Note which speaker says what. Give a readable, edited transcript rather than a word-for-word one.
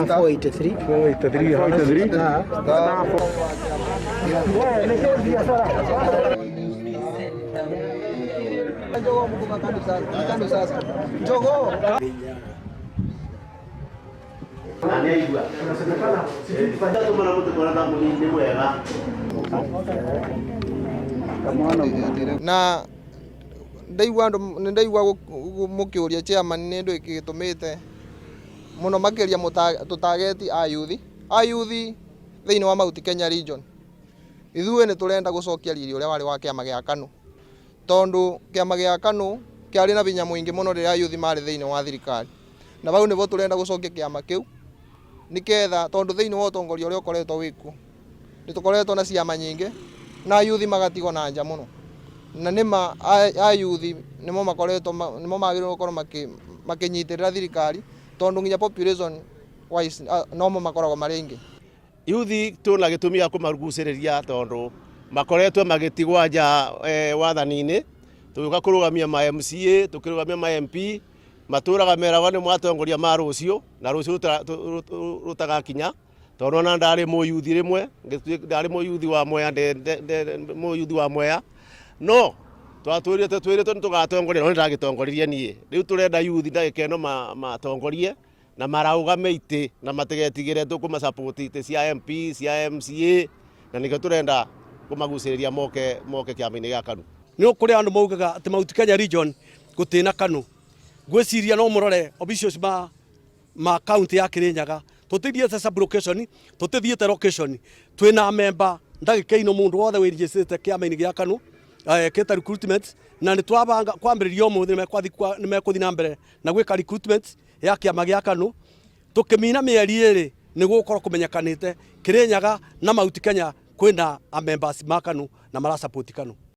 Speaker 1: 483.
Speaker 2: 483.
Speaker 3: Na ndaigua andu ndaigua mukiuria chairman ni ndu igitumite muno makiria tutageti ayuthi ayuthi thiini wa Mount Kenya region. Ithuĩ nĩ tũrenda gũcokia riri ũrĩa warĩ wa kĩama gĩa KANU, tondũ kĩama gĩa KANU kĩarĩ na binya mũingĩ mũno rĩrĩa ayuthi marĩ thĩinĩ wa thirikari, na bau nĩbo tũrenda gũcokia kĩama kĩu nĩketha, tondũ thĩinĩ wa ũtongoria ũrĩa ũkoretwo wĩkuo nĩ tũkoretwo na ciama nyingĩ na ayuthi magatigwo na nja mũno, na nĩma ayuthi nĩmo makoretwo nĩmo magĩrĩirwo gũkorwo makĩnyitĩrĩra thirikari, tondũ nginya population wise nomo makoragwo marĩ aingĩ.
Speaker 4: Yuthi tuna gĩtũmi gĩa kũmagucĩrĩria tondũ makoretwo magĩtigwa nja wathani-inĩ, tũgĩũka kũrũgamia ma MCA, tũkĩrũgamia ma MP, matũraga meragwo nĩ mwatongoria ma rũciũ na rũciũ rũtagakinya, tondũ ona ndarĩ mũyuthi rĩmwe, ndarĩ mũyuthi wa Mwea, mũyuthi wa Mwea, no twatwĩrĩte twĩrĩtwo nĩ tũgatongoria, no nĩ ndagĩtongoririe niĩ. Rĩu tũrenda yuthi ndagĩka ĩno matongorie na maraugame itĩ na matigetigĩre, tũkũma support itĩ cia MP, cia MCA, na nĩkĩo tũrenda kũmagucĩrĩria moke moke kĩama-inĩ gĩa KANU.
Speaker 5: Nĩ kũrĩ andũ maugaga atĩ Mount Kenya region gũtĩ na KANU. Ngwĩciria no mũrore officials ma county ya Kirinyaga, tũtithiĩte sub location, tũtithiĩte location, twĩna member ndagĩka ino mũndũ wothe wĩregistrĩte kĩama-inĩ gĩa KANU kĩta recruitment, na nĩ twabanga kwambĩrĩria ũmũthĩ nĩ mekũthiĩ na mbere na gwĩka recruitment ya kĩama gĩa KANU. Tũkĩmina mĩeri 2 nĩ gũgũkorwo kũmenyekanĩte Kirinyaga na Mount Kenya kwĩna a members ma KANU na mara support KANU.